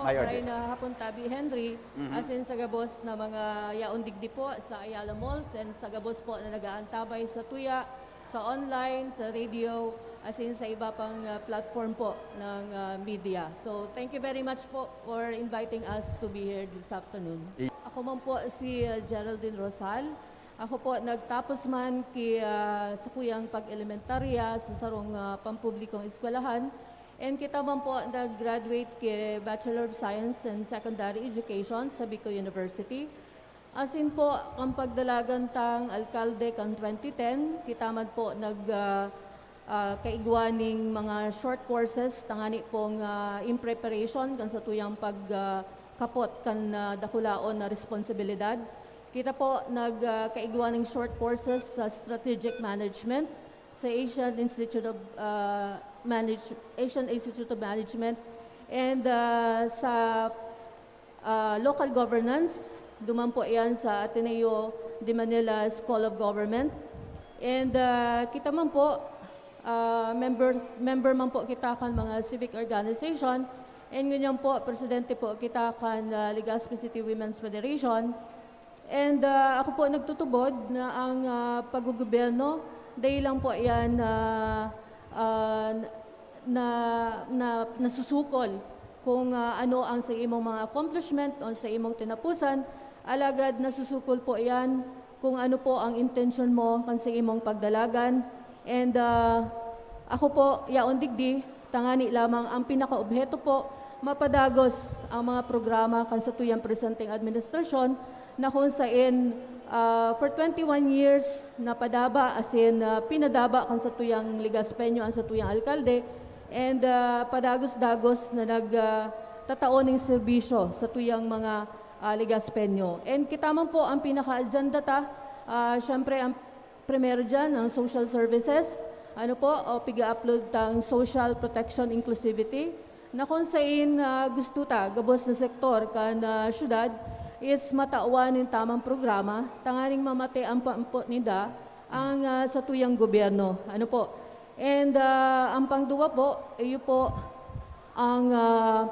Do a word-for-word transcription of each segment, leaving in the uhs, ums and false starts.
Hi, Maray Arjen. na hapon tabi, Henry. Mhm. Asin sa gabos na mga yaon digdi po sa Ayala Malls and sa gabos po na nag-aantabay sa tuya, sa online, sa radio, asin sa iba pang ah, platform po ng ah, media. So, thank you very much po for inviting us to be here this afternoon. I- Ako man po si ah, Geraldine Rosal. Ako po nagtapos man ki ah, sa kuyang pag-elementarya sa sarong ah, pampublikong eskwelahan. And kita man po nag-graduate ki Bachelor of Science in Secondary Education sa Bicol University. Asin po, kan pagdalagan tang alkalde kan twenty ten, kita man po nag, ah, ah, kaigwa ning mga short courses tangani pong ah, in preparation kan satuyang pag, ah, kapot kan ah, dakulaon na responsibilidad. Kita po nag, ah, kaigwa ning short courses sa strategic management, sa Asian Institute of ah, Manage Asian Institute of Management, and ah, sa ah, local governance. Duman po yan sa Ateneo de Manila School of Government. And ah, kita man po, ah, member, member man po kita kan mga civic organization. And ngunyan po, presidente po kita kan ah, Legazpi City Women's Federation. And ah, ako po nagtutubod na ang ah, paggogobyerno, dahil lang po yan ah, ah, na, na nasusukol kung ah, ano ang sa imong mga accomplishment o sa imong tinapusan. Alagad nasusukol po yan kung ano po ang intensyon mo kan sa imong pagdalagan. And ah, ako po, yaon digdi, tangani lamang ang pinakaobheto po, mapadagos ang mga programa kan satuyang presenteng administrasyon na kung sain ah, for twenty-one years napadaba, asin ah, pinadaba kan satuyang Legaspeño ang satuyang alkalde, and ah, padagos-dagos na nag ah, tatao ning serbisyo satuyang mga ah, Legaspeño. And kita man po ang pinaka-agenda ta, ah, syempre ang primero diyan, ang social services, ano po, o piga-upload tang social protection inclusivity, na kung sain ah, gusto ta, gabos na sektor kan ah, syudad, is matawan nin tamang programa, tanganing mamate ang pampo ninda ang ah, satuyang gobyerno. Ano po? And ah, ang pangduwa po, iyo po ang ah,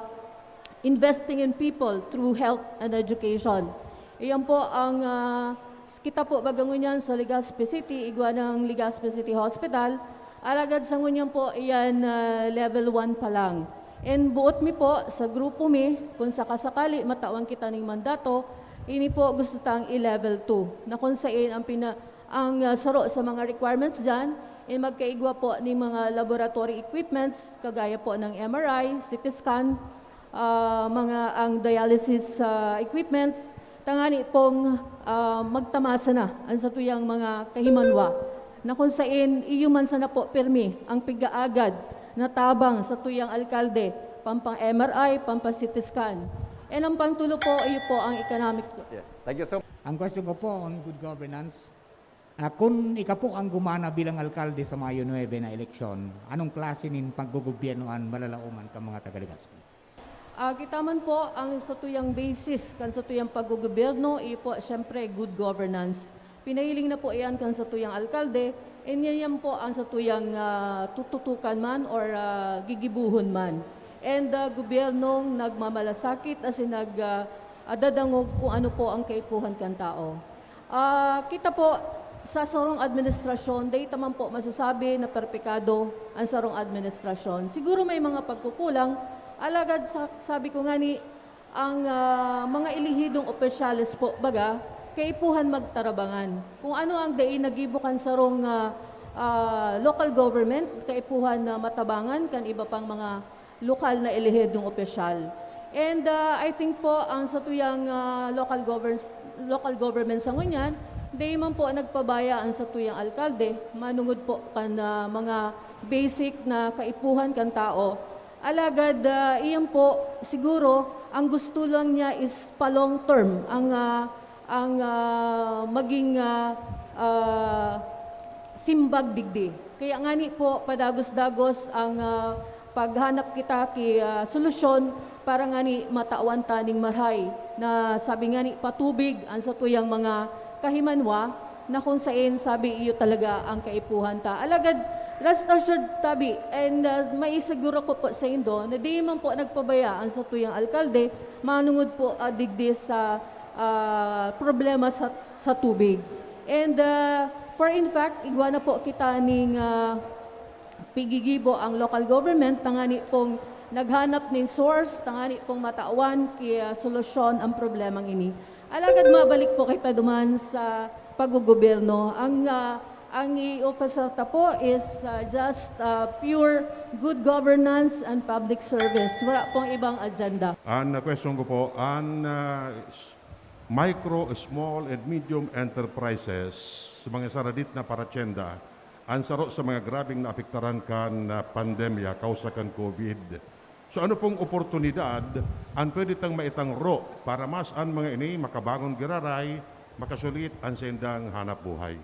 investing in people through health and education. Iyan po ang ah, kita po baga ngunyan sa Legazpi City, igwa ng Legazpi City Hospital. Alagad sa ngunyan po, iyan ah, level one pa lang. And buot mi po, sa grupo mi, kung sakasakali matawan kita ning mandato, ini po gusto tang i-level two, na kung sain ang pina-, ang ah, saro sa mga requirements diyan, in magkaigwa po ning mga laboratory equipments, kagaya po ng M R I, C T scan, ah, mga ang dialysis ah, equipments, tangani pong ah, magtamasa na ang satuyang mga kahimanwa, na kung sain iyo man sana po pirmi ang pigaagad na tabang satuyang alkalde, pampang M R I, pampa-C T scan. And ang pangtulo po, iyo po ang economic. Yes. Thank you so Ang question ko po on good governance, ah, kun ika po ang gumana bilang alkalde sa Mayo nuebe na eleksyon, anong klase nin paggogobyerno an malalaoman kan mga taga Legazpi? Ah, kita man po ang satuyang basis kan satuyang paggogobyerno, iyo po, siyempre, good governance. Pinahiling na po iyan kan satuyang alkalde, and yan, yan po ang satuyang ah, tututukan man or ah, gigibuhon man. And ah, gobyernong nagmamalasakit asin nag ah, ah, dadangog kung ano po ang kaipuhan kan tao. Ah, kita po, sa sarong administrasyon, dai ta man po masasabi na perpekado ang sarong administrasyon. Siguro may mga pagkukulang, alagad sa, sabi ko ngani, ang ah, mga elehidong opisyales po, baga, kaipuhan magtarabangan. Kung ano ang dai nagibo kan sarong ah, ah, local government, kaipuhan na matabangan kan iba pang mga lokal na elehidong opisyal. And ah, I think po, ang satuyang ah, local govern-, local government sa ngunyan, dai man po nagpabaya ang satuyang alkalde, manungod po kan ah, mga basic na kaipuhan kan tao. Alagad ah, iyan po, siguro, ang gusto lang niya is pa long term ang ah, ang ah, maging ah, ah, simbag digdi. Kaya ngani po, padagos-dagos ang ah, paghanap kita ki ah, solusyon para ngani matawan ta ning marahay na, sabi ngani, patubig an satuyang mga kahimanwa, na kung sain, sabi, iyo talaga ang kaipuhan ta. Alagad Rest assured, tabi, and, ah, maisiguro ko po saindo na di man po nagpabaya an satuyang alkalde manongod po, ah, digdi sa, ah, problema sa, sa tubig. And, ah, for in fact, igwa na po kita ning, ah, pigigibo ang local government tangani pong naghanap nin source, tangani pong matawan ki, ah, solusyon ang problemang ini. Alagad mabalik po kita duman sa paggogobyerno. Ang, ah, ang i-offer ta po is, ah, just, ah, pure good governance and public service. Wala pong ibang agenda. An question ko po, an ah, s- micro, small and medium enterprises sa mga saradit na paratyenda, an saro sa mga grabeng naapektaran kan ah, pandemya kausa kan COVID. So ano pong oportunidad an pwede tang maitangro para mas an mga ini makabangon giraray, makasulit an saindang hanap buhay?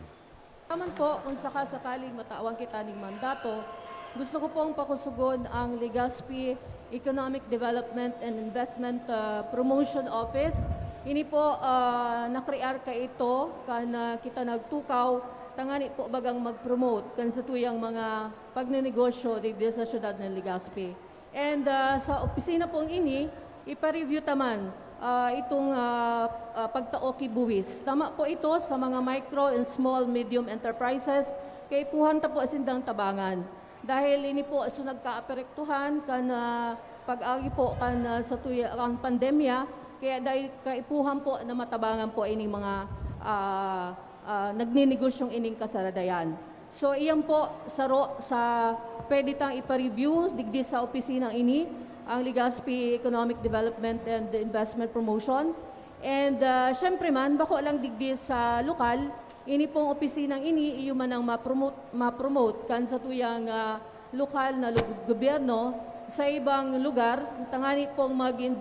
Naman po, kung saka-sakaling matawan kita ning mandato, gusto ko pong pakusugon ang Legazpi Economic Development and Investment ah, Promotion Office. Ini po, ah, nakrear kaito kan ah, kita nagtukaw, tangani po bagang mag-promote kan satuyang mga pagnenegosyo digdi sa siyudad ng Legazpi. And ah, sa opisina pong ini, ipa-review ta man ah, itong ah, ah, pagtao ki buwis. Tama po ito sa mga micro and small, medium enterprises. Kaipuhan ta po sindang tabangan. Dahil ini po so nagkaaperektuhan kan ah, pag-agi po kan ah, sa tuya, kan pandemya, kaya dahil kaipuhan po na matabangan po ining mga ah, ah, nagnenegosyong ining kasaradayan. So, iyan po saro sa pwede tang ipa-review digdi sa opisinang ini, ang Legazpi Economic Development and Investment Promotion. And ah, syempre man, bako lang digdi sa lokal, ini pong opisinang ini, iyo man ang ma-promote, ma-promote kan satuyang ah, lokal na lug- gobyerno sa ibang lugar, tangani pong mag-in-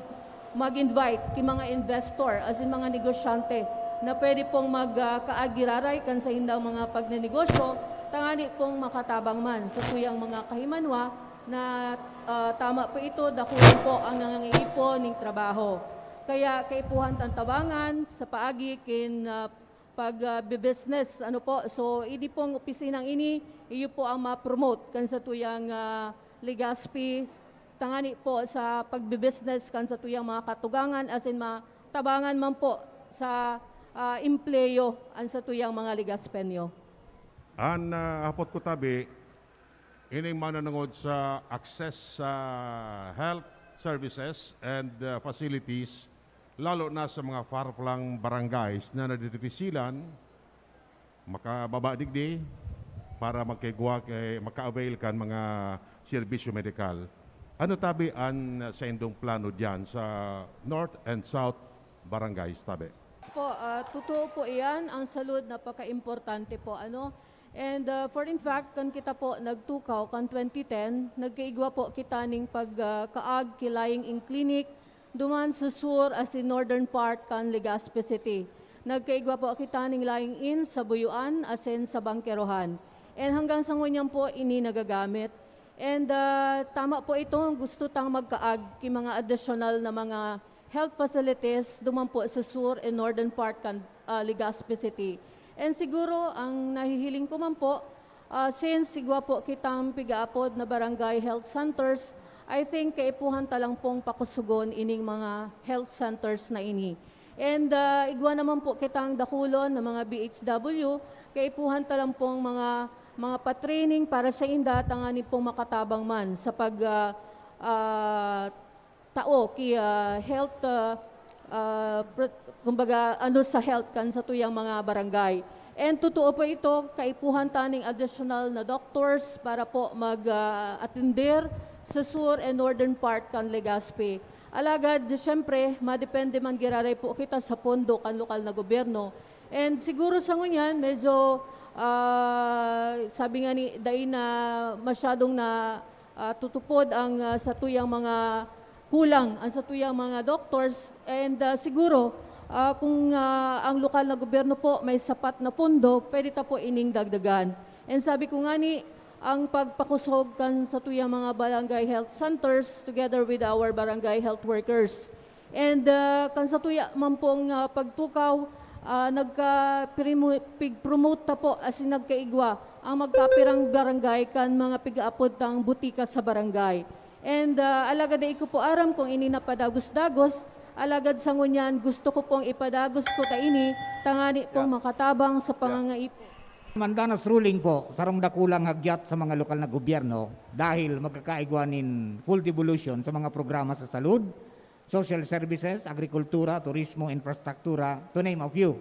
mag-invite ki mga investor, as in mga negosyante, na pwede pong magkaagiraray kan saindang mga pagnenegosyo, tangani pong makatabang man sa tuyang mga kahimanwa na ah, tama po ito, dakulan po ang nangangiipon ning trabaho. Kaya kaipuhan tang tabangan sa paagi kin ah, pag ah, business, ano po. So, idi pong opisinang ini, iyo po ang ma-promote kan satuyang ah, Legazpi, tangani po sa pagbe-business kan satuyang mga katugangan, as in matabangan man po sa ah, empleyo ang satuyang mga Legazpeño. An ah, hapot ko tabi, ining mananangod sa access sa health services and ah, facilities, lalo na sa mga far-flung barangays na nadidipisilan makababa digdi para magkaigwa kay maka-avail kan mga serbisyo medikal. Ano tabi an saindong plano diyan sa North and South Barangays tabi? Po, ah, totoo po iyan. Ang salud napaka-importante po, ano. And ah, for in fact, kan kita po nagtukaw kan twenty ten, nagkaigwa po kita ning pagkaag ki lying-in clinic duman sa sur asin northern part kan Legazpi City. Nagkaigwa po kita ning lying-in sa Buyuan asin sa Bangkerohan. And hanggang sa ngunyan po, ini nagagamit. And ah, tama po ito, gusto tang magkaag ki mga additional na mga health facilities duman po sa sur and northern part kan ah, Legazpi City. And siguro, ang nahihiling ko man po, ah, since igwa po kitang pigaapod na barangay health centers, I think kaipuhan ta lang pong pakusugon ining mga health centers na ini. And ah, igwa naman po kitang dakulon na mga B H W, kaipuhan ta lang pong mga mga pa-training para sa inda, tangani pong makatabang man sa pag ah, ah, tao ki ah, health ah, ah, pro- kumbaga, ano, sa health kan satuyang mga barangay. And totoo po ito, kaipuhan ta ning additional na doctors para po mag ah, atender sa sur and northern part kan Legazpi. Alagad, siyempre, madepende man giraray po kita sa pondo kan lokal na gobyerno. And siguro sa ngunyan, medyo ah, sabi nga ni, dai na masyadong na ah, tutupod ang ah, satuyang mga kulang, ang satuyang mga doctors. And ah, siguro, ah, kung ah, ang lokal na gobyerno po may sapat na pondo, pwede ta po ining dagdagan. And sabi ko nga ni, ang pagpakusog kan satuyang mga barangay health centers together with our barangay health workers. And ah, kan satuya man pong ah, pagtukaw, ah, nagka-promote ta po asin nagkaigwa ang magkapirang barangay kan mga pigaapod tang butika sa barangay. And, ah, alagad dai ko po aram kung ini napadagos-dagos, alagad sa ngunyan gusto ko pong ipadagos ko ta ini tangani pong Yeah. makatabang sa Yeah. pangangaipo. Mandanas ruling po, sarong dakulang hagyat sa mga lokal na gobyerno dahil magkakaigwa nin full devolution sa mga programa sa salud, social services, agrikultura, turismo, infrastruktura, to name a few.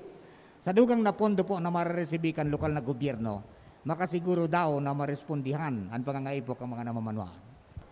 Sa dugang na pondo po na mareresibi kan lokal na gobyerno, makasiguro daw na marespondihan an pangangaipo kan mga namamanwaan.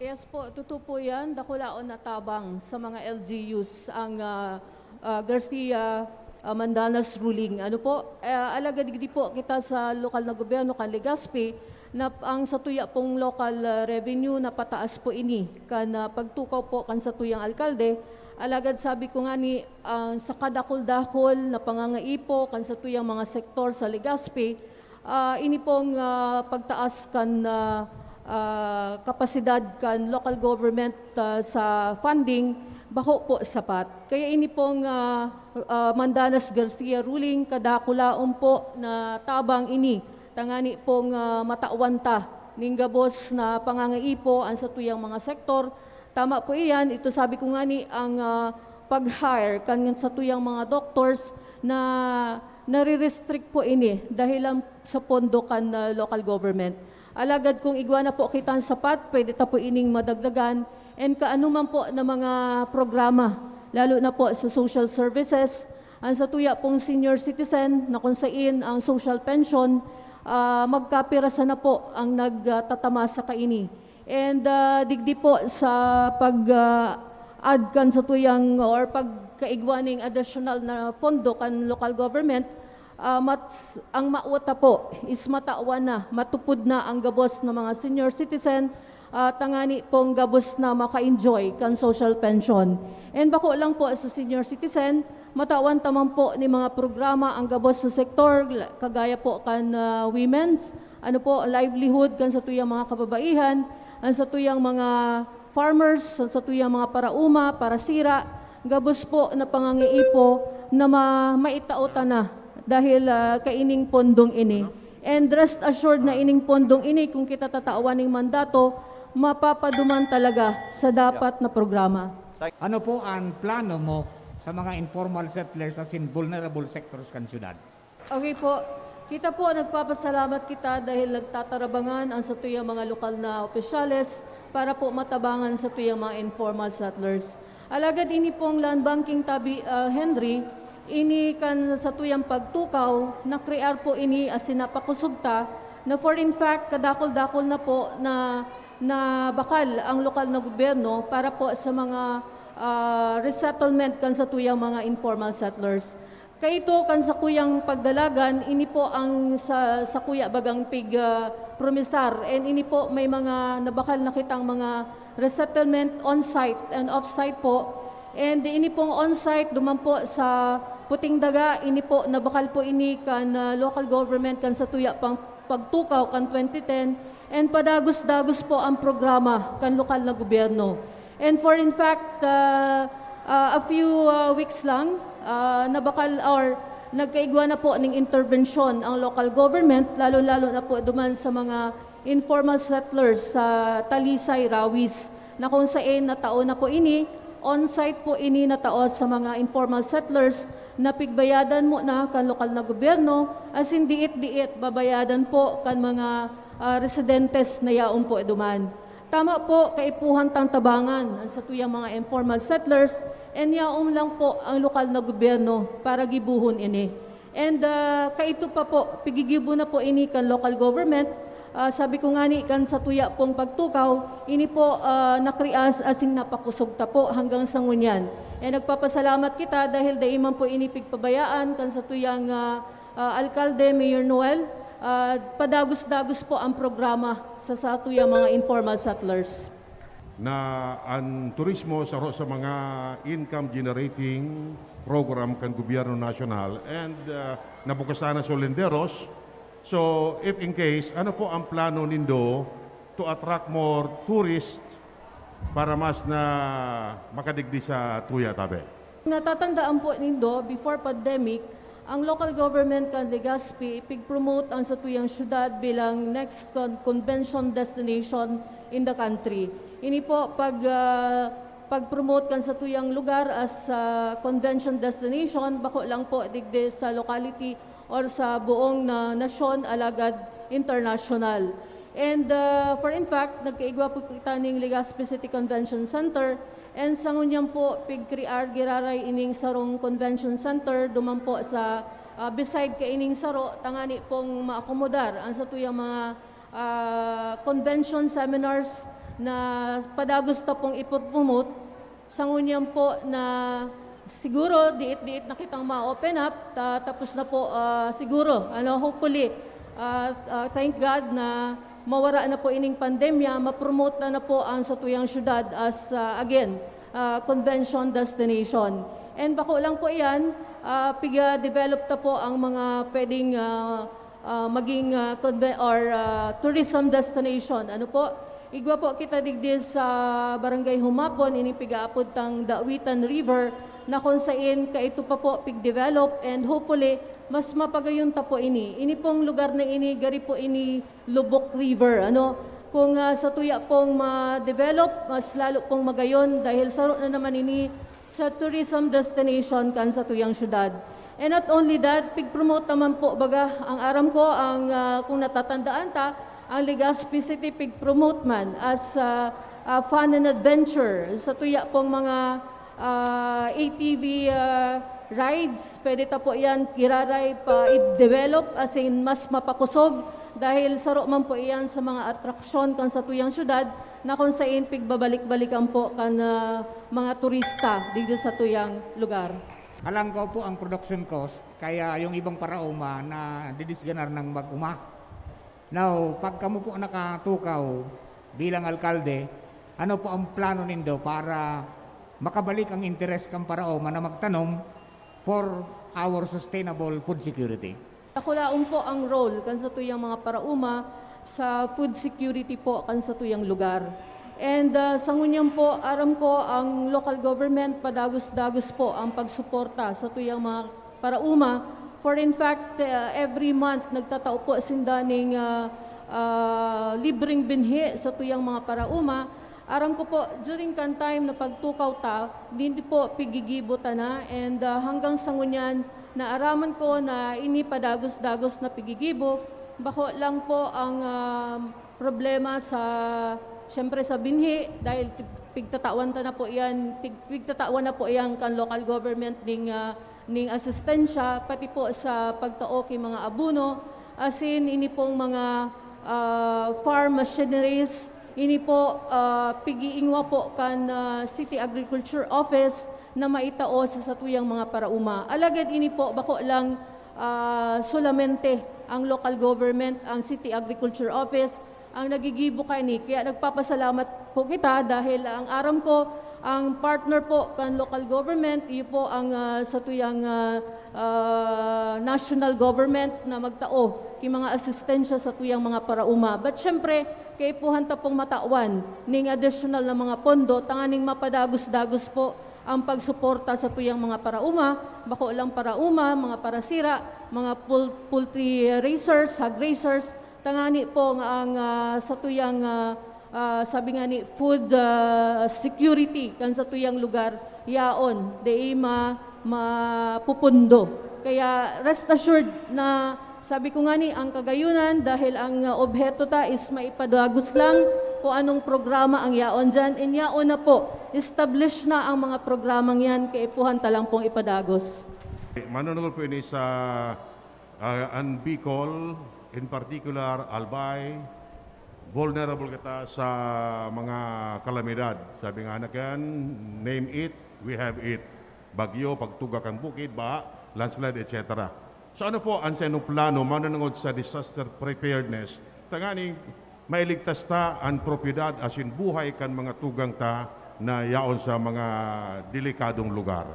Yes po, totoo po yan. Dakulaon na tabang sa mga L G Us ang, ah, ah, Garcia, ah, Mandanas ruling. Ano po, ah, alagad digdi po kita sa lokal na gobyerno kan Legazpi na ang satuya pong local, ah, revenue napataas po ini kan, ah, pagtukaw po kan satuyang alkalde. Alagad sabi ko nga ni, ah, sa kadakul-dakul na pangangaipo kan satuyang mga sektor sa Legazpi, ah, ini pong, ah, pagtaas kan, ah, ah, kapasidad kan local government, ah, sa funding, bako po sapat. Kaya ini pong, ah, ah, Mandanas Garcia ruling, kadakulaon po na tabang ini, tangani pong, ah, matawan ta ning gabos na pangangaipo an satuyang mga sektor. Tama po iyan, ito sabi ko nga ni ang, ah, pag-hire kan satuyang mga doctors na nare-restrict po ini dahilan sa pondo kan, ah, local government. Alagad kung igwa na po kitang sapat, pwede ta po ining madagdagan. And kaano man po na mga programa, lalo na po sa social services, ang satuya pong senior citizen na kung sain ang social pension, ah, magkapirasa na po ang nagtatama sa kaini. And, ah, digdi po sa pag, ah, add kan satuyang or pagkaigwa ning additional na pondo kan local government, ah, mat-, ang mawot ta po is matawan na, matupod na ang gabos na mga senior citizen, ah, tangani pong gabos na maka-enjoy kan social pension. And bako lang po sa senior citizen, matawan ta man po ni mga programa ang gabos na sektor, kagaya po kan, ah, women's, ano po, livelihood kan satuyang mga kababaihan, ang satuyang mga farmers, ang satuyang mga parauma, parasira, gabos po na pangangaipo na ma-, maitao ta na dahil, ah, kaining pondong ini. And rest assured na ining pondong ini, kung kita tatawan ning mandato, mapapaduman talaga sa dapat na programa. Ano po ang plano mo sa mga informal settlers asin vulnerable sectors kan syudad? Okay po. Kita po, nagpapasalamat kita dahil nagtatarabangan ang satuyang mga lokal na opisyales para po matabangan satuyang mga informal settlers. Alagad ini pong land banking tabi, ah, Henry, ini kan satuyang pagtukaw, nakrear po ini asin napakosog ta na for in fact, kadakul-dakul na po na, na bakal ang lokal na gobyerno para po sa mga, ah, resettlement kan satuyang mga informal settlers. Kaito kan sakuyang pagdalagan, ini po ang sa, sakuya bagang pig, ah, promisar. And ini po may mga nabakal na kitang mga resettlement on-site and off-site po. And ini pong on-site, duman po sa Puting Daga, ini po, nabakal po ini kan, ah, local government kan satuya pang pagtukaw kan twenty ten, and padagos-dagos po ang programa kan lokal na gobyerno. And for in fact, ah, ah, a few, ah, weeks lang, ah, nabakal or nagkaigwa na po ning interbensyon ang local government, lalo-lalo na po duman sa mga informal settlers sa Talisay, Rawis, na kung sain natao na po ini, on-site po ini natao sa mga informal settlers na pigbayadan mo na kan lokal na gobyerno, asin diit-diit babayadan po kan mga, ah, residentes na yaon po duman. Tama po, kaipuhan tang tabangan an satuyang mga informal settlers, and yaon lang po ang lokal na gobyerno para gibohon ini. And, ah, kaito pa po, pigigibo na po ini kan local government. Ah, sabi ko ngani kan satuya pong pagtukaw, ini po, ah, nakrear asin napakosog ta po hanggang sa ngunyan. And nagpapasalamat kita dahil dai man po ini pigpabayaan kan satuyang, ah, ah, alkalde, Mayor Noel. Ah, padagos-dagos po ang programa sa satuyang mga informal settlers. Na an turismo saro sa mga income generating program kan gobyerno nasyonal, and, ah, nabukasan na so linderos. So, if in case, ano po ang plano nindo to attract more tourists para mas na makadigdi sa tuya, tabi? Natatandaan po nindo, before pandemic, Ang local government kan Legazpi, pig-promote ang satuyang syudad bilang next con-, convention destination in the country. Ini po, pag, ah, pag-promote kan satuyang lugar as, ah, convention destination, bako lang po digdi sa locality or sa buong na nasyon, alagad international. And, ah, for in fact, nagkaigwa po kita ning Legazpi City Convention Center, and sa ngunyan po, pigkrear giraray ining sarong convention center duman po sa, ah, beside kaining saro, tangani pong maakomodar ang satuyang mga, ah, convention seminars na padagos ta pong ipopromote. Sa ngunyan po na siguro diit-diit na kitang ma-open up, ta-, tapos na po, ah, siguro, ano, hopefully, ah, ah, thank God na mawara na po ining pandemya, ma-promote na, na po ang satuyang syudad as, ah, again, ah, convention destination. And bako lang po iyan, ah, piga-develop ta po ang mga pwedeng, ah, ah, maging, ah, conve-, or, ah, tourism destination. Ano po? Igwa po kita digdi sa Barangay Humapon, ini pigaapod tang Dawitan River, na kung sain kaito pa po pig-develop, and hopefully, mas mapagayon ta po ini. Ini pong lugar na ini, gari po ini Lubok River. Ano? Kung, ah, sa tuya pong ma-develop, mas lalo pong magayon dahil saro na naman ini sa tourism destination kan satuyang syudad. And not only that, pig-promote naman po, baga, ang aram ko, ang, ah, kung natatandaan ta, ang Legazpi City pig-promote man as, ah, ah, fun and adventure. Sa tuya pong mga, ah, A T V, ah, rides, pwede ta po yan giraray pa i-develop, as in, mas mapakosog, dahil saro man po iyan sa mga atraksyon kan satuyang syudad na kung sain pigbabalik-balikan po kan, ah, mga turista digdi sa tuyang lugar. Alangkaw po ang production cost, kaya yung ibang paraoma nadidisganar ng mag-uma. Now, pag kamo po nakatukaw bilang alkalde, ano po ang plano nindo para makabalik ang interes kan paraoma na magtanom for our sustainable food security? Dakulaon po ang role kan satuyang mga paraoma sa food security po kan satuyang lugar. And, ah, sa ngunyan po, aram ko ang local government padagos-dagos po ang pagsuporta sa tuyang mga paraoma. For in fact, ah, every month nagtatao po sinda ning, ah, ah, libreng binhi sa tuyang mga paraoma. Aram ko po, during kan time na pagtukaw ta, hindi po pigigibo ta na, and, ah, hanggang sa ngunyan, naaraman ko na ini padagos-dagos na pigigibo. Bako lang po ang, ah, problema sa, siyempre, sa binhi, dahil ti-, pigtatawan ta na po iyan, tig-, pigtatawan na po iyan kan local government ning, ah, ning asistensya, pati po sa pagtao ki mga abono, asin ini pong mga, ah, farm machineries, ini po, ah, pig-iingwa po kan, ah, City Agriculture Office na maitao sa satuyang mga paraoma. Alagad ini po, bako lang, ah, solamente ang local government, ang City Agriculture Office, ang nagigibo kaini. Kaya nagpapasalamat po kita dahil ang aram ko, ang partner po kan local government, iyo po ang, ah, satuyang, ah, ah, national government na magtao ki mga asistensya sa tuyang mga paraoma. But syempre, kaipuhan ta pong matawan ning additional na mga pondo tanganing mapadagos-dagos po ang pagsuporta sa tuyang mga paraoma, bako lang paraoma, mga parasira, mga pul-, poultry raisers, hog raisers, tangani po nga ang, ah, sa tuyang, ah, ah, sabi nga ni, food, ah, security kan sa tuyang lugar, yaon, dai ma-, mapupundo. Kaya rest assured na, sabi ko nga ni, ang kagayunan, dahil ang, ah, obheto ta is maipadagos lang kung anong programa ang yaon dyan, and yaon na po, establish na ang mga programang yan, kaipuhan ta lang pong ipadagos. Manunungod po ini sa, ah, an Bicol, in particular, Albay, vulnerable kita sa mga kalamidad. Sabi nga na kan, name it, we have it. Bagyo, pagtugak ang bukid, baha, landslide, et cetera. So ano po ang sa inyong plano manunungod sa disaster preparedness? Tanganing mailigtas ta an propiedad asin buhay kan mga tugang ta na yaon sa mga delikadong lugar.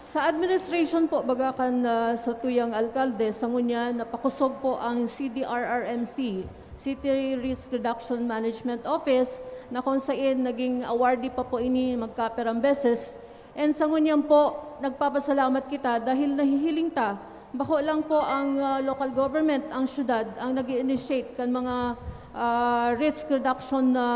Sa administration po, baga kan, ah, sa tuyang alkalde, sa ngunyan, napakosog po ang C D R R M C, City Risk Reduction Management Office, na kung sain naging awardee pa po ini magkaperang beses. And sa ngunyan po, Nagpapasalamat kita dahil nahihiling ta, bako lang po ang, ah, local government, ang syudad, ang nag-i-initiate kan mga, ah, risk reduction na,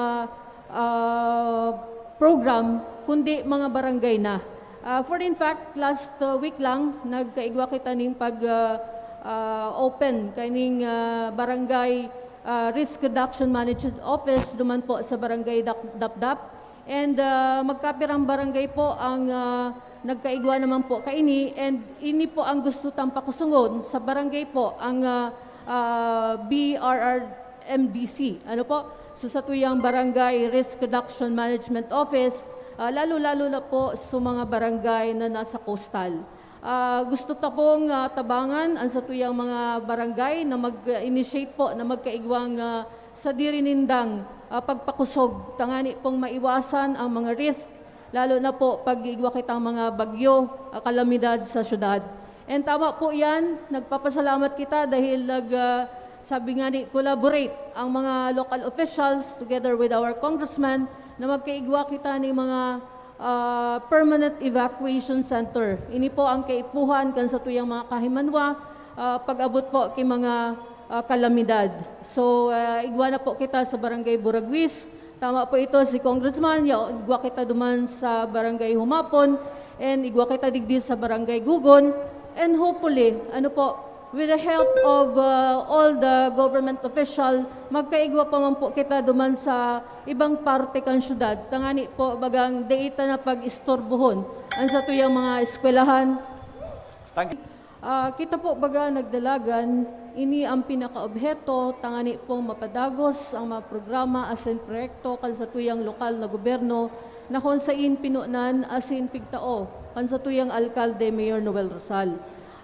ah, program, kundi mga barangay na. Ah, for in fact, last, ah, week lang, nagkaigwa kita ning pag, ah, ah, open kaning, ah, barangay, ah, risk reduction management office duman po sa barangay Dak-, Dapdap. And, ah, magkapirang barangay po ang, ah, nagkaigwa naman po kaini, and ini po ang gusto tang pakusungon sa barangay po, ang, ah, ah, B R R M D C. Ano po? So, sa tuyang Barangay Risk Reduction Management Office, ah, lalo-lalo na po sa mga barangay na nasa coastal. Ah, gusto ta pong, ah, tabangan ang sa tuyang mga barangay na mag-initiate po, na magkaigwang, ah, sadiri nindang, ah, pagpakusog, tangani pong maiwasan ang mga risk, lalo na po pag igwa kitang mga bagyo, ah, kalamidad sa syudad. And tama po yan, nagpapasalamat kita dahil nag, ah, sabi nga ni, collaborate ang mga local officials together with our congressman na magkaigwa kita ni mga, ah, permanent evacuation center. Ini po ang kaipuhan kan sa tuyang mga kahimanwa, ah, pag-abot po ki mga, ah, kalamidad. So, ah, igwa na po kita sa Barangay Buraguis. Tama po ito si Congressman, ya-, igwa kita duman sa Barangay Humapon, and igwa kita digdi sa Barangay Gugon. And hopefully, ano po, with the help of, uh, all the government official, magkaigwa pa man po kita duman sa ibang parte kan syudad. Tangani po, bagang dai ta na pag-istorbohon ang sa tuyang mga eskwelahan. Thank you. Ah, kita po, baga, nagdalagan, ini ang pinakaobheto, tangani pong mapadagos ang mga programa asin proyekto kan sa tuyang lokal na gobyerno na kung sain pinunan asin pigtao kan sa tuyang alkalde, Mayor Noel Rosal.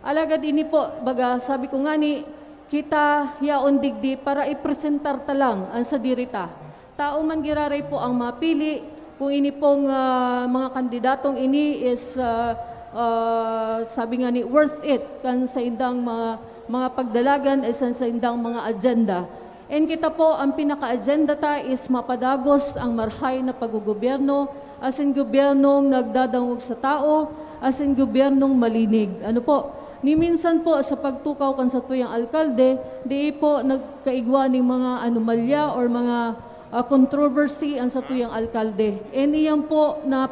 Alagad ini po, baga, sabi ko ngani, kita yaon digdi para ipresentar ta lang ang sadiri ta. Tao man giraray po ang mapili, kung ini pong, ah, mga kandidatong ini is, ah, ah, sabi nga ni, worth it kan saindang mga, mga pagdalagan, eh, sa saindang mga agenda. And kita po, ang pinaka-agenda ta is mapadagos ang marhay na paggogobyerno, asin gobyernong nagdadangog sa tao, asin gobyernong malinig. Ano po? Ni minsan po sa pagtukaw kan satuyang alkalde, dai po nagkaigwa ning mga anomalya or mga, ah, controversy ang satuyang alkalde. And iyan po na,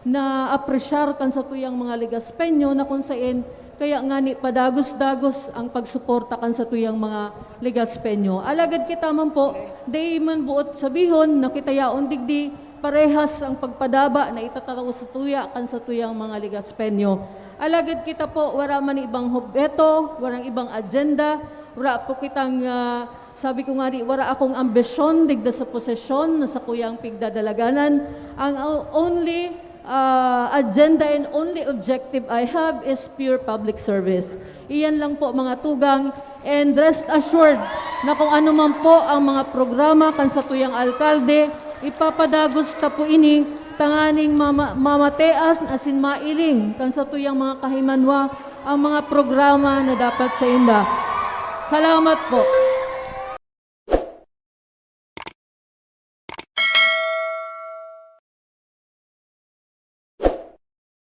na-apresyar kan satuyang mga Legaspeño na kung saen kaya ngani padagos-dagos ang pagsuporta kan satuyang mga Legaspeño. Alagad kita man po, dai man buot sabihon na kita yaon digdi parehas ang pagpadaba na itatao satuya kan satuyang mga Legaspeño. Alagad kita po, wara man ibang hobheto, warang ibang agenda, wara po kitang, ah, sabi ko ngani, wara akong ambisyon digda sa posisyon na sakuyang pigdadalaganan. Ang o-, only, ah, agenda and only objective I have is pure public service. Iyan lang po, mga tugang, and rest assured na kung ano man po ang mga programa kan satuyang alkalde, ipapadagos ta po ini tanganing mama-, mamateas asin mailing kan satuyang mga kahimanwa ang mga programa na dapat sainda. Salamat po.